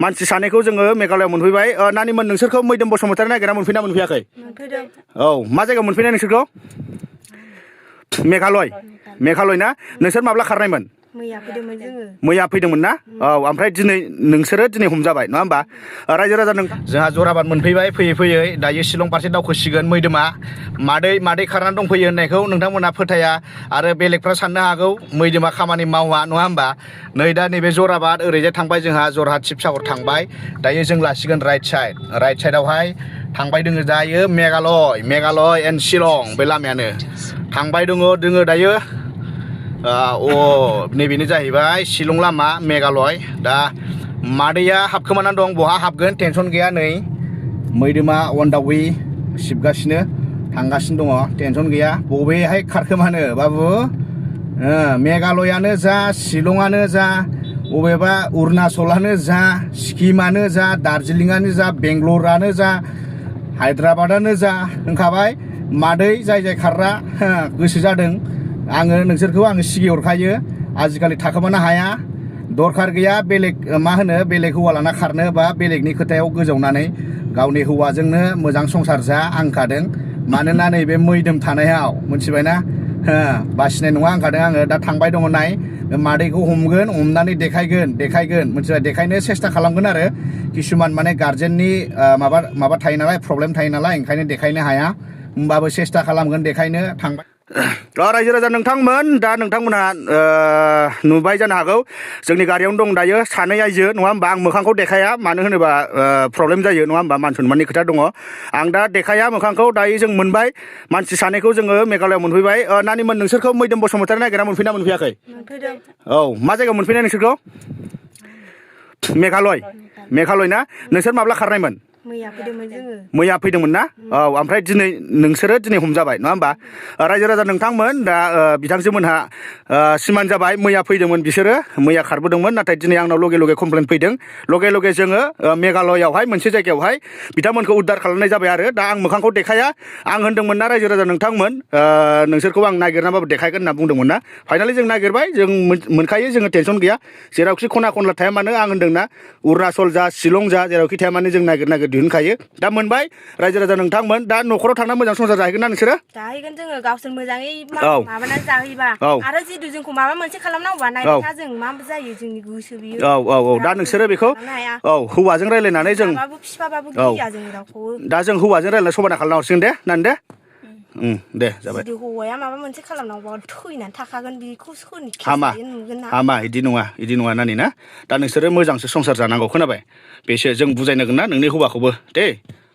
मानसि सानैखौ जोङो मेघालयआव मोनफैबाय नानिमोन नोंसोरखौ मैदोम बसुमतारी नागिरना मोनफैना मोनफैयाखै मोनफैदों औ मा जायगायाव मोनफैनाय नोंसोरखौ मेघालय ना नोंसोर माब्ला खारनायमोन मैया फैदोंमोन जोङो मैया फैदोंमोन ना औ ओमफ्राय नोंसोरो दिनै हमजाबाय नङा होमबा रायजो राजा जोंहा जराबाद मोनफैबाय फैयै फैयै दायो शिलं फारसे दावखोसिगोन मैदोमा मादै खारनानै दंफैयो होननायखौ नोंथांमोना फोथाया आरो बेलेगफ्रा साननो हागौ मैदोमा खामानि मावा नङा होमबा नै दा नैबे जराबाद ओरैजाय थांबाय जोंहा जरहाट शिबसागर थांबाय दायो जों लासिगोन राइट साइडआवहाय थांबाय दोङो दायो मेघालय एन्ड शिलं बे लामायानो थांबाय दोङो दायो नैबेनो जाहैबाय शिलं लामा मेघालय दा मादैया हाबखोमानानै दं बहा हाबगोन टेनसन गैया नै मैदोमा अन दा वे सिबगासिनो थांगासिनो दङ टेनसन गैया बबेहाय खारखोमानो बाबु मेघालयानो जा शिलंआनो जा बबेबा अरुणाचलानो जा सिक्किमानो जा दार्जिलिंआनो जा बेंगलरानो जा हायद्राबादानो जा होनखाबाय मादै जाय खारग्रा गोसो जादों आङो नोंसोरखौ सिगिहरखायो आजिखालि थाखोमानो हाया दरखार गैया बेलेग हौवा लाना खारनो बा बेलेगनि खोथायाव गोजावनानै गावनि हौवाजोंनो मोजां संसार जा आंखादों मानोना नैबे मैदोम थानायाव मिथिबायना बासिनाय नङा आंखादों आङो दा थांबाय दङ नाय मादैखौ हमगोन हमनानै देखायगोन मिथिबाय देखायनो सेस्था खालामगोन आरो किसुमान माने गार्जेननि माबा थायो नालाय प्रब्लेम थायो नालाय ओंखायनो देखायनो हाया होमबाबो सेस्था खालामगोन देखायनो थांबाय रायजो राजा नोंथांमोन दा नोंथांमोनहा नुबाय जानो हागौ जोंनि गारियावनो दं दायो सानै आइजो नङा होमबा आं मोखांखौ देखाया मानो होनोबा प्रब्लेम जायो नङा होमबा मान सनमाननि खोथा दङ आं दा देखाया मोखांखौ दायो जों मोनबाय मानसि सानैखौ जोङो मेघालयआव मोनफैबाय नानिमोन नोंसोरखौ मैदोम बसुमतारी नागिरना मोनफैना मोनफैयाखै मोनफैदों औ मा जायगायाव मोनफैनाय नोंसोरखौ मेघालय ना नोंसोर माब्ला खारनायमोन मैया फैदोंमोन ना औ ओमफ्राय नोंसोरो दिनै हमजाबाय नङा होमबा रायजो राजा नोंथांमोन दा बिथांजोमोनहा सिमान जाबाय मैया फैदोंमोन बिसोरो मैया खारबोदोंमोन नाथाय दिनै आंनाव लगे कमप्लेन फैदों लगे जोङो मेघालयआवहाय मोनसे जायगायावहाय बिथांमोनखौ उद्धार खालामनाय जाबाय आरो दा आं मोखांखौ देखाया आं होनदोंमोन ना रायजो राजा नोंथांमोन नोंसोरखौ आं नागिरनाबाबो देखायगोन होनना बुंदोंमोन ना फाइनालि जों नागिरबाय जों मोनखायो जोङो टेनसन गैया जेरावखि खना खनला थाया मानो आं होनदों ना अरुणाचल जा शिलं जा जेरावखि थाया मानो जों नागिर दिहुनखायो दा मोनबाय रायजो राजा नोंथांमोन दा न'खराव थांना मोजां संसार जाहैगोन ना नोंसोरो जाहैगोन जोङो गावसोर मोजाङै माबानानै जाहैबा आरो जितु जोंखौ माबा मोनसे खालामनांगौबा नायबाय जों मा जायो जोंनि गोसो बियो औ दा नोंसोरो बेखौ हौवाजों रायलायनानै जों फिफाबाबो गिया जों रावखौबो दा जों हौवाजों रायलायना समाधान खालामना हरसिगोन दे नानि दे दे जाबाय जुदि हौवाया माबा मोनसे खालामनांगौबा थैनानै थाखागोन बेखौ सोरनि हामा इदि नङा नानि ना दा नोंसोरो मोजांसो संसार जानांगौ खोनाबाय बेसो जों बुजायनांगोन ना नोंनि हौवाखौबो दे